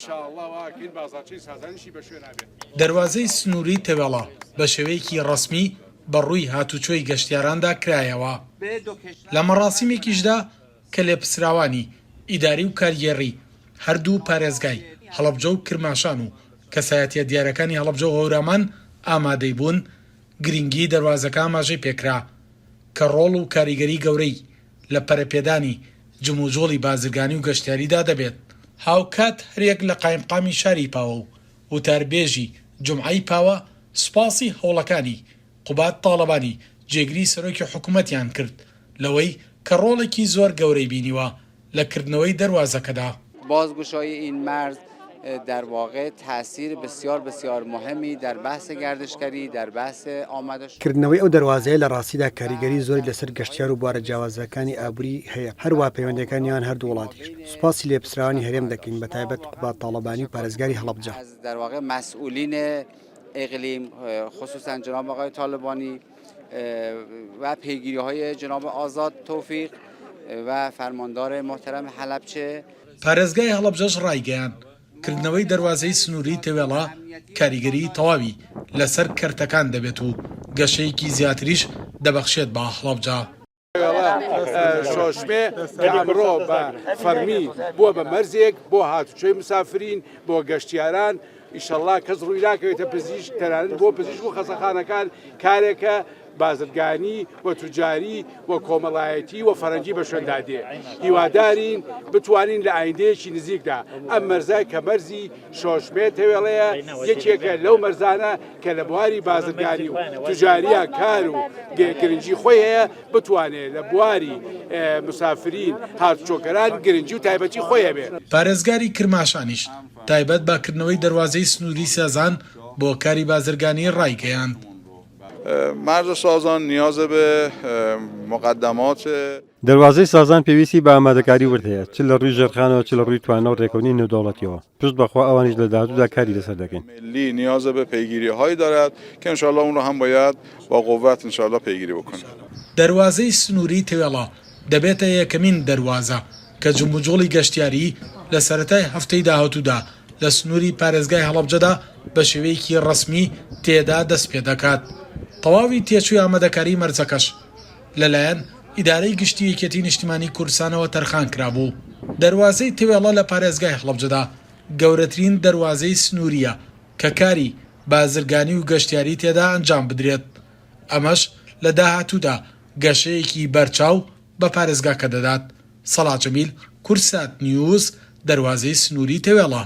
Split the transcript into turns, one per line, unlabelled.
ئینشاڵڵا وا ئەکەین بازاڕچەی سازانیشی بە شوێنا بێت.
دەروازەی سنووری تەوێڵە بە شێوەیەکی ڕەسمی بە ڕووی هاتوچۆی گەشتیاراندا کرایەوە. لە مەڕاسیمێکیشدا کە لێپسراوانی ئیداری و کارگێڕی هەردوو پارێزگای هەڵەبجە و کرماشان و کەسایەتیە دیارەکانی هەڵەبجە و هەورامان ئامادەی بوون، گرنگی دەروازەکە ئاماژەی پێکرا کە ڕۆڵ و کاریگەری گەورەی لە پەرەپێدانی جموجوڵی بازرگانی و گەشتیاریدا دەبێت. هاوکات هەریەک لە قایمقامی شاری پاوە و وتاربێژی جومعەی پاوە سوپاسی هەوڵەکانی قوباد تاڵەبانی جێگری سەرۆکی حکومەتیان کرد لەوەی کە ڕۆڵێکی زۆر گەورەی بینیوە لە کردنەوەی دەروازەکەدا.
بازگشایی این مرز در واقع تاثیر بسیار بسیار مهمی در بحث گردشگری در بحث آمد و
کردنەوەی ئەو دەروازەیە لە ڕاستیدا کاریگەری زۆری لەسەر گەشتیار و بوارە جیاوازەکانی ئابووری هەیە، هەروەها پەیوەندییەکانی نێوان هەردوو وڵاتیش. سوپاسی لێپرسراوانی هەرێم دەکەین، بەتایبەت قوباد تاڵەبانی و پارێزگاری هەڵەبجە.
در واقع مسئولین اقلیم خصوصا جناب آقای طالبانی و پیگیری های جناب آزاد توفیق و فرماندار محترم حلبچه.
پارێزگای هەڵەبجەش ڕایگەیاند، کردنەوەی دەروازەی سنووریی تەوێڵە کاریگەریی تەواوی لەسەر کەرتەکان دەبێت و گەشەیەکی زیاتریش دەبەخشێت بە هەڵەبجە.
شۆشمێ کە ئەمڕۆ بە فەرمی بووە بە مەرزێک بۆ هاتوچۆی مسافرین بۆ گەشتیاران ئیشەڵا کەس ڕووی ناکەوێتە پزیشک تەنانەت بۆ پزیشک و خەسەخانەکان کارێکە بازرگانی و توجاری و کۆمەڵایەتی و فەرەنگی بە شوێندا دێ هیوادارین بتوانین لە ئایندەیەکی نزیکدا ئەم مەرزە کە مەرزی شۆشمێ تەوێڵەیە یەکێکە لەو مەرزانە کە لە بواری بازرگانی و توجاریە کار و گرنگی خۆی هەیە بتوانێت لە بواری مسافرین هاتوچۆکەران گرنگی و تایبەتی خۆی هەبێت.
پارێزگاری کرماشانیش تایبەت بە کردنەوەی دەروازەی سنووری سازان بۆ کاری بازرگانی ڕایگەیاند.
مرز سازان نیاز به مقدمات.
دەروازەی سازان پێویستی بە ئامادەکاری ورد هەیە، چ لە ڕووی ژێرخانەوە چ لە ڕووی توانا و ڕێکەوتنی نێودەوڵەتیەوە، پشت بە خوا ئەوانیش لە داهاتوودا کاری لەسەر دەکەین.
ملی نیاز به پیگیریهایی دارد که انشاءالله اون را هم باید با قوت انشاءالله پیگیری بکنیم.
دەروازەی سنووریی تەوێڵە دەبێتە یەکەمین دەروازە کە جموجوڵی گەشتیاری لە سەرەتای هەفتەی داهاتوودا لە سنووری پارێزگای هەڵەبجەدا بە شێوەیەکی ڕەسمی تێدا دەستپێدەکات. تەواوی تێچووی ئامادەکاریی مەرزەکەش لەلایەن ئیدارەی گشتی یەکێتی نیشتیمانی کوردستانەوە تەرخانکرابوو. دەروازەی تەوێڵە لە پارێزگای هەڵەبجەدا گەورەترین دەروازەی سنوورییە کە کاری بازرگانی و گەشتیاری تێدا ئەنجام بدرێت، ئەمەش لە داهاتوودا گەشەیەکی بەرچاو بە پارێزگاکە دەدات. سەڵاح جەمیل، کوردسات نیوز، دەروازەی سنووری تەوێڵە.